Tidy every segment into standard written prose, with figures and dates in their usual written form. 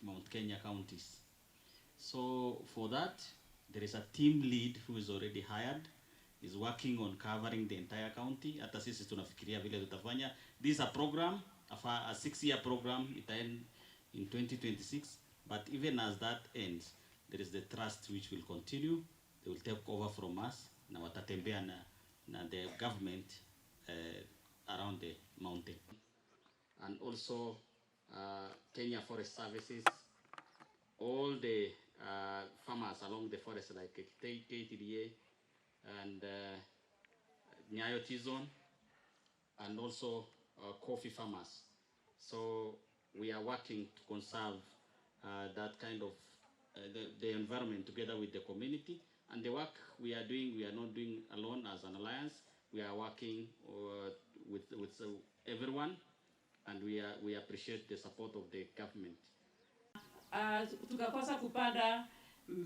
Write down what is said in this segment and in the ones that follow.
Mount Kenya counties. So for that, there is a team lead who is already hired, is working on covering the entire county. Hata sisi tunafikiria vile tutafanya. This is a program, a 6-year program, it end in 2026. But even as that ends, there is the trust which will continue. They will take over from us na watatembea na the government around the mountain. And also Kenya Forest Services, all the farmers along the forest like KTDA and Nyayo Tea Zone, and also coffee farmers. So we are working to conserve that kind of the environment together with the community. And the work we are doing, we are not doing alone as an alliance. We are working with everyone, and we appreciate the support of the government. Tukakosa kupanda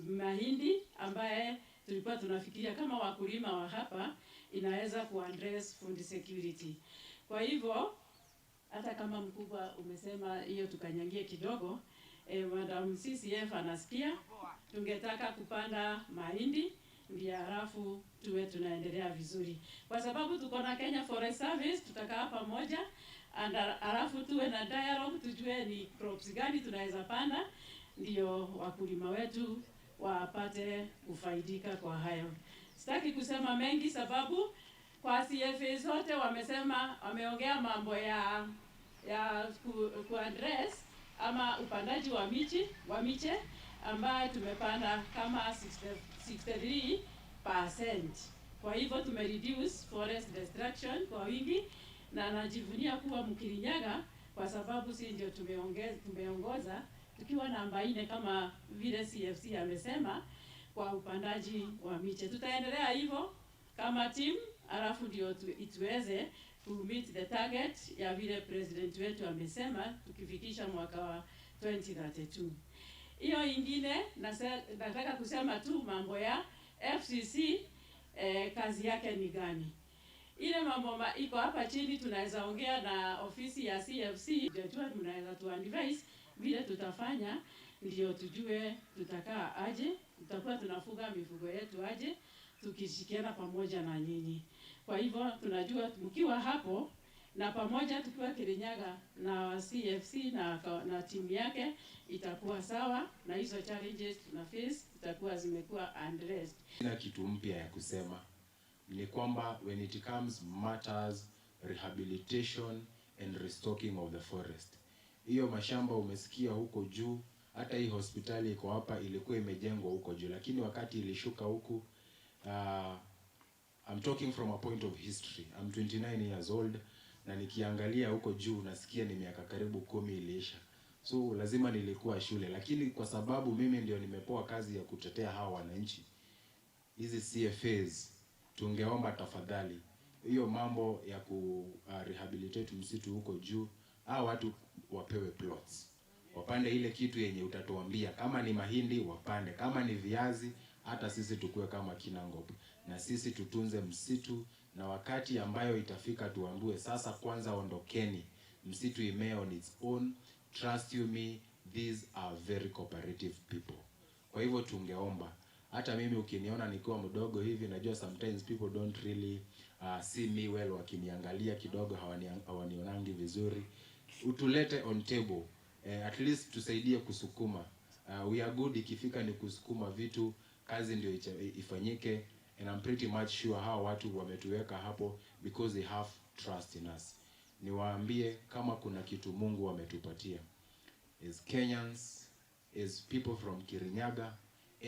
mahindi ambaye tulikuwa tunafikiria kama wakulima wa hapa inaweza kuaddress food security. Kwa hivyo hata kama mkubwa umesema hiyo tukanyangie kidogo, Madam CCF anasikia, tungetaka kupanda mahindi ndio halafu tuwe tunaendelea vizuri, kwa sababu tuko na Kenya Forest Service, tutakaa pamoja and halafu tuwe na dialogue, tujue ni crops gani tunaweza panda ndio wakulima wetu wapate kufaidika kwa hayo. Sitaki kusema mengi sababu kwa CFA zote wamesema, wameongea mambo ya ku address ama upandaji wa michi wa miche ambayo tumepanda kama 60, 63%. Kwa hivyo tume reduce forest destruction kwa wingi, na najivunia kuwa Mkirinyaga kwa sababu si ndio tumeongoza tukiwa namba 4 kama vile CFC amesema kwa upandaji wa miche. Tutaendelea hivyo kama team, alafu ndio tuweze ku meet the target ya vile president wetu amesema tukifikisha mwaka wa 2032. Hiyo ingine nataka kusema tu mambo ya FCC, kazi yake ni gani? Ile mambo iko hapa chini, tunaweza ongea na ofisi ya CFC, ndio mnaweza tu advise vile tutafanya, ndio tujue tutakaa aje, tutakuwa tunafuga mifugo yetu aje, tukishirikiana pamoja na nyinyi. Kwa hivyo tunajua mkiwa hapo na pamoja tukiwa Kirinyaga na CFC na timu yake itakuwa sawa, na hizo challenges tuna face zitakuwa zimekuwa addressed. Sina kitu mpya ya kusema, ni kwamba when it comes matters rehabilitation and restocking of the forest, hiyo mashamba umesikia huko juu, hata hii hospitali iko hapa ilikuwa imejengwa huko juu, lakini wakati ilishuka huku, I'm talking from a point of history. I'm 29 years old na nikiangalia huko juu nasikia ni miaka karibu 10 iliisha, so lazima nilikuwa shule, lakini kwa sababu mimi ndio nimepewa kazi ya kutetea hawa wananchi, hizi CFAs, tungeomba tafadhali hiyo mambo ya ku rehabilitate msitu huko juu, hawa watu wapewe plots, wapande ile kitu yenye utatuambia. Kama ni mahindi wapande, kama ni viazi, hata sisi tukue kama Kinangop na sisi tutunze msitu, na wakati ambayo itafika tuambiwe sasa, kwanza ondokeni, msitu imee on its own. Trust you me, these are very cooperative people. Kwa hivyo tungeomba, hata mimi ukiniona nikiwa mdogo hivi, najua sometimes people don't really see me well, wakiniangalia kidogo hawanionangi vizuri. Utulete on table, at least tusaidie kusukuma. We are good ikifika ni kusukuma vitu, kazi ndio ifanyike, and I'm pretty much sure hawa watu wametuweka hapo because they have trust in us. Niwaambie kama kuna kitu Mungu ametupatia as Kenyans, as people from Kirinyaga,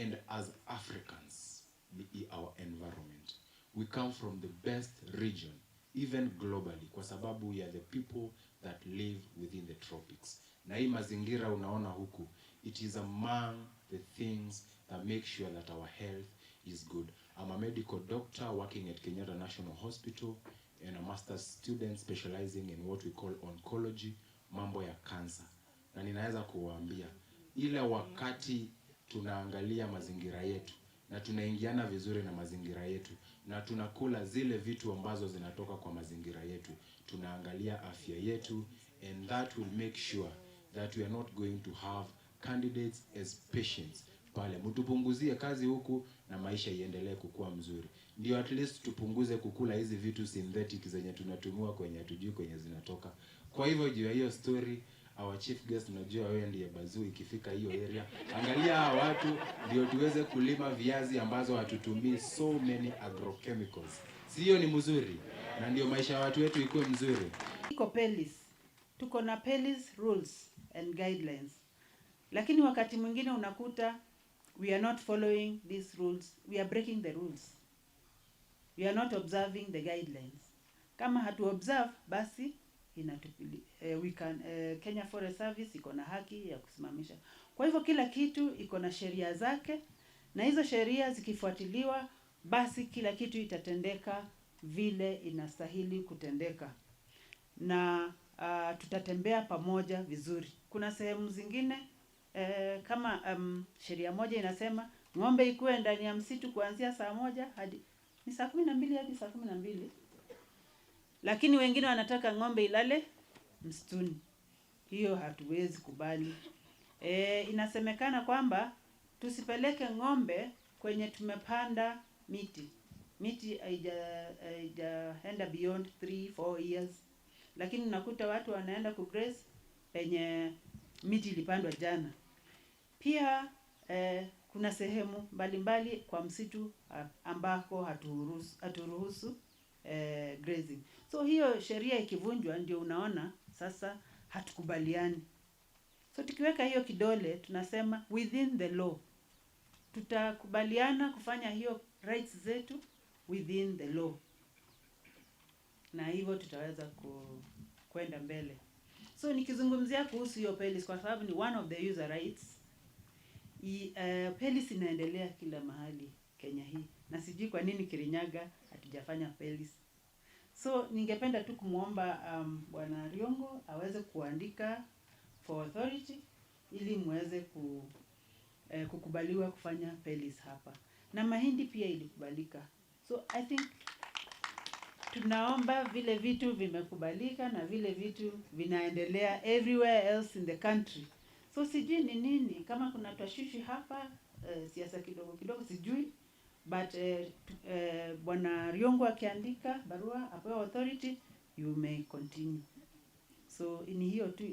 and as Africans, ni our environment. We come from the best region, even globally, kwa sababu we are the people that live within the tropics. Na hii mazingira unaona huku, it is among the things that make sure that our health is good. I'm a medical doctor working at Kenyatta National Hospital and a master's student specializing in what we call oncology, mambo ya cancer. Na ninaweza kuwaambia ile wakati tunaangalia mazingira yetu na tunaingiana vizuri na mazingira yetu na tunakula zile vitu ambazo zinatoka kwa mazingira yetu, tunaangalia afya yetu, and that will make sure that we are not going to have candidates as patients pale, mtupunguzie kazi huku na maisha iendelee kukua mzuri, ndio at least tupunguze kukula hizi vitu synthetic zenye tunatumiwa kwenye hatujui kwenye zinatoka. Kwa hivyo juu ya hiyo story, our chief guest, unajua wewe ndiye bazuu ikifika hiyo area, angalia hawa watu ndio tuweze kulima viazi ambazo hatutumii so many agrochemicals. Si hiyo ni mzuri? Na ndio maisha ya watu wetu ikuwe mzuri. Iko PELIS, tuko na PELIS rules and guidelines, lakini wakati mwingine unakuta we are not following these rules, we are breaking the rules, we are not observing the guidelines. Kama hatu observe basi inatupili, we can, Kenya Forest Service iko na haki ya kusimamisha. Kwa hivyo kila kitu iko na sheria zake, na hizo sheria zikifuatiliwa, basi kila kitu itatendeka vile inastahili kutendeka na tutatembea pamoja vizuri. Kuna sehemu zingine kama sheria moja inasema ng'ombe ikuwe ndani ya msitu kuanzia saa 1 hadi ni saa 12 hadi saa 12, lakini wengine wanataka ng'ombe ilale msituni. Hiyo hatuwezi kubali. Inasemekana kwamba tusipeleke ng'ombe kwenye tumepanda miti, miti haijaenda beyond 3 4 years, lakini unakuta watu wanaenda kugraze penye miti ilipandwa jana. Pia kuna sehemu mbalimbali kwa msitu ambako haturuhusu grazing. So hiyo sheria ikivunjwa, ndio unaona sasa hatukubaliani. So tukiweka hiyo kidole tunasema within the law, tutakubaliana kufanya hiyo rights zetu within the law, na hivyo tutaweza kwenda mbele. So nikizungumzia kuhusu hiyo PELIS kwa sababu ni one of the user rights. PELIS inaendelea kila mahali Kenya hii, na sijui kwa nini Kirinyaga hatujafanya PELIS. So ningependa tu kumwomba Bwana Riongo aweze kuandika for authority ili muweze kukubaliwa kufanya PELIS hapa, na mahindi pia ilikubalika. So I think tunaomba vile vitu vimekubalika na vile vitu vinaendelea everywhere else in the country. So sijui ni nini, kama kuna tashwishi hapa siasa kidogo kidogo sijui, but Bwana Riongo akiandika barua apewe authority, you may continue. So ni hiyo tu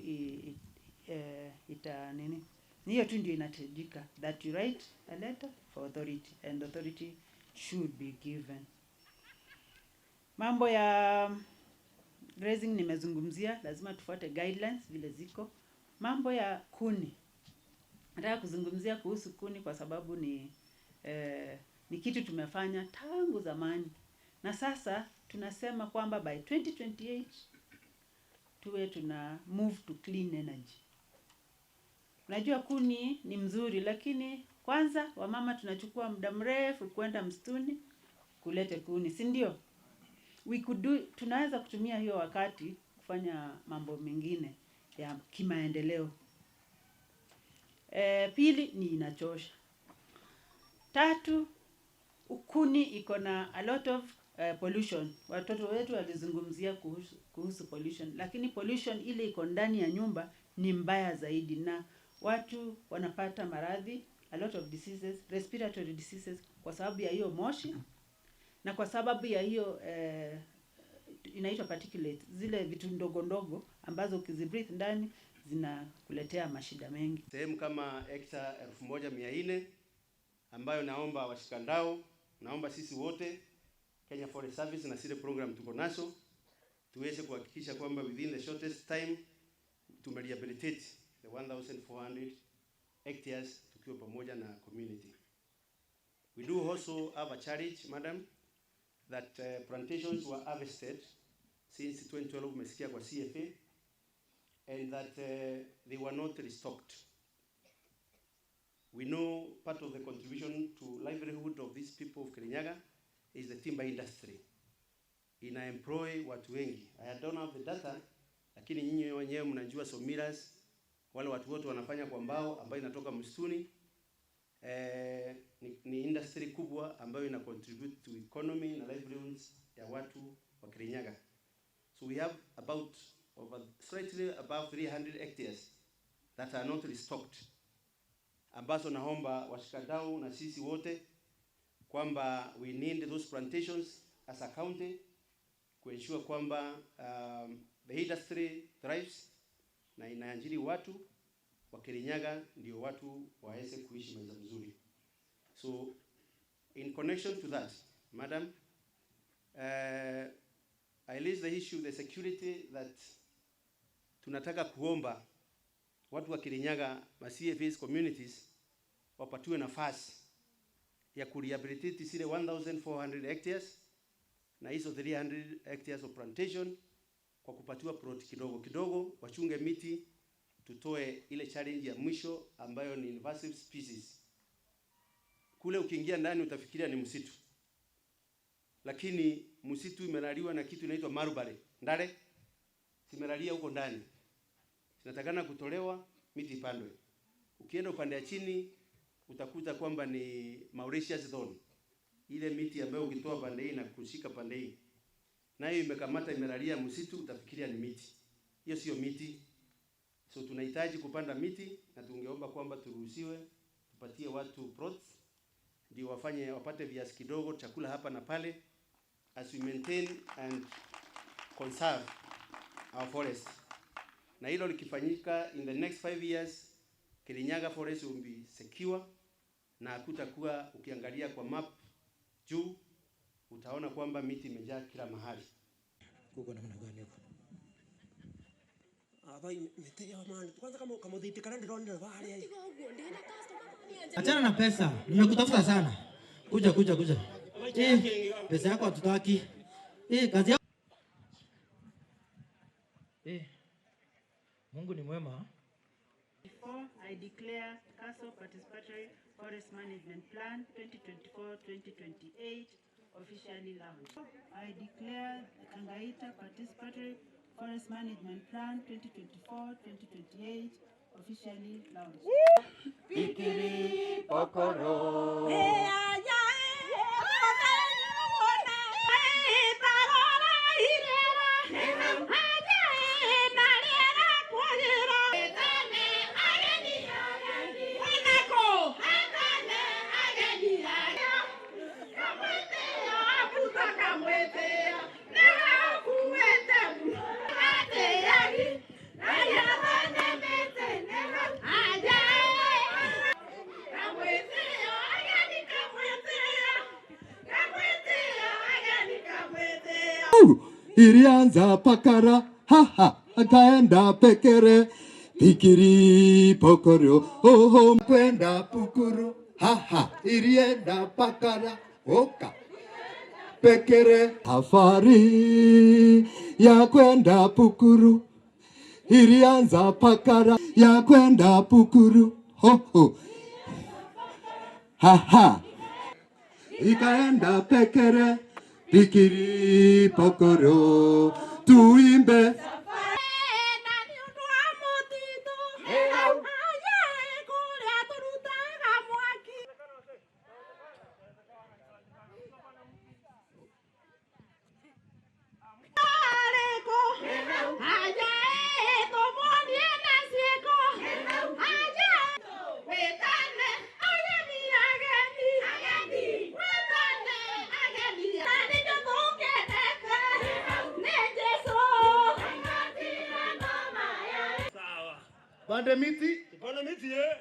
ita nini, ni hiyo tu ndio inahitajika, that you write a letter for authority and authority should be given. Mambo ya grazing nimezungumzia, lazima tufuate guidelines vile ziko. Mambo ya kuni, nataka kuzungumzia kuhusu kuni kwa sababu ni kitu tumefanya tangu zamani, na sasa tunasema kwamba by 2028 tuwe tuna move to clean energy. Unajua kuni ni mzuri, lakini kwanza wamama tunachukua muda mrefu kwenda msituni kulete kuni, si ndio? We could do, tunaweza kutumia hiyo wakati kufanya mambo mengine ya kimaendeleo. Pili ni inachosha. Tatu, kuni iko na a lot of pollution. Watoto wetu walizungumzia kuhusu pollution, lakini pollution ile iko ndani ya nyumba ni mbaya zaidi, na watu wanapata maradhi, a lot of diseases, respiratory diseases kwa sababu ya hiyo moshi na kwa sababu ya hiyo inaitwa particulate, zile vitu ndogo ndogo ambazo ukizibreathe ndani zinakuletea mashida mengi. Sehemu kama hekta 1400 ambayo naomba washikadau, naomba sisi wote Kenya Forest Service na zile program tuko nazo tuweze kuhakikisha kwamba within the shortest time tume rehabilitate the 1400 hectares tukiwa pamoja na community. We do also have a challenge, madam, that plantations were harvested since 2012, umesikia kwa CFA, and that they were not restocked. We know part of the contribution to livelihood of these people of Kirinyaga is the timber industry. Ina employ watu wengi. I don't have the data, lakini nyinyi wenyewe mnajua sawmillers, wale watu wote wanafanya kwa mbao ambayo inatoka msituni. Ni industry kubwa ambayo ina contribute to economy na livelihoods ya watu wa Kirinyaga. So we have about over slightly above 300 hectares that are not restocked. ambazo naomba washikadau na sisi wote kwamba we need those plantations as a county kuensure kwamba the industry thrives na inaajiri watu wa Kirinyaga, ndio watu waweze kuishi maisha mzuri. So in connection to that, madam, I raise the issue, the security that tunataka kuomba watu wa Kirinyaga ma CFAs communities wapatiwe nafasi ya kurehabilitate zile 1400 hectares na hizo 300 hectares of plantation kwa kupatiwa plot kidogo kidogo, wachunge miti, tutoe ile challenge ya mwisho ambayo ni invasive species. Kule ukiingia ndani utafikiria ni msitu, lakini msitu imelaliwa na kitu inaitwa marubale ndare, zimelalia huko ndani, zinatakana kutolewa, miti ipandwe. Ukienda upande ya chini utakuta kwamba ni Mauritius thorn, ile miti ambayo ukitoa pande hii na kushika pande hii, nayo imekamata imelalia msitu, utafikiria ni miti. Hiyo sio miti. So tunahitaji kupanda miti na tungeomba kwamba turuhusiwe tupatie watu plots ndio wafanye wapate viasi kidogo chakula hapa na pale as we maintain and conserve our forest. Na hilo likifanyika in the next 5 years, Kirinyaga forest will be secure na hakutakuwa, ukiangalia kwa map juu utaona kwamba miti imejaa kila mahali. Kuko namna gani huko? Achana na pesa, nimekutafuta sana. Kuja kuja kuja. Pesa yako hatutaki. Kazi yako. Mungu ni mwema. Before I declare Kaso Participatory Forest Management Plan 2024-2028 officially launched. I declare the Kangaita Participatory Forest Management Plan 2024-2028 officially launched. Pikiri pokoro. Ilianza pakara, haha, akaenda pekere, pikiri pokoro, oho, kwenda pukuru, haha, ilienda pakara, oka, pekere. Safari ya kwenda pukuru, ilianza pakara, ya kwenda pukuru, hoho, haha, ikaenda pekere. Pikiri pokoro tuimbe. Pande miti, pande miti eh.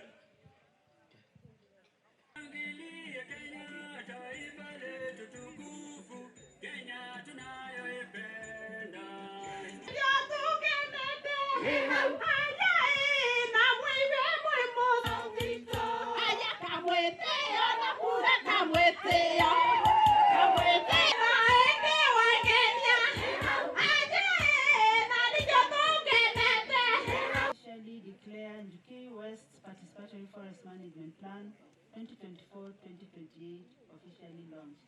Participatory Forest Management Plan 2024-2028 officially launched.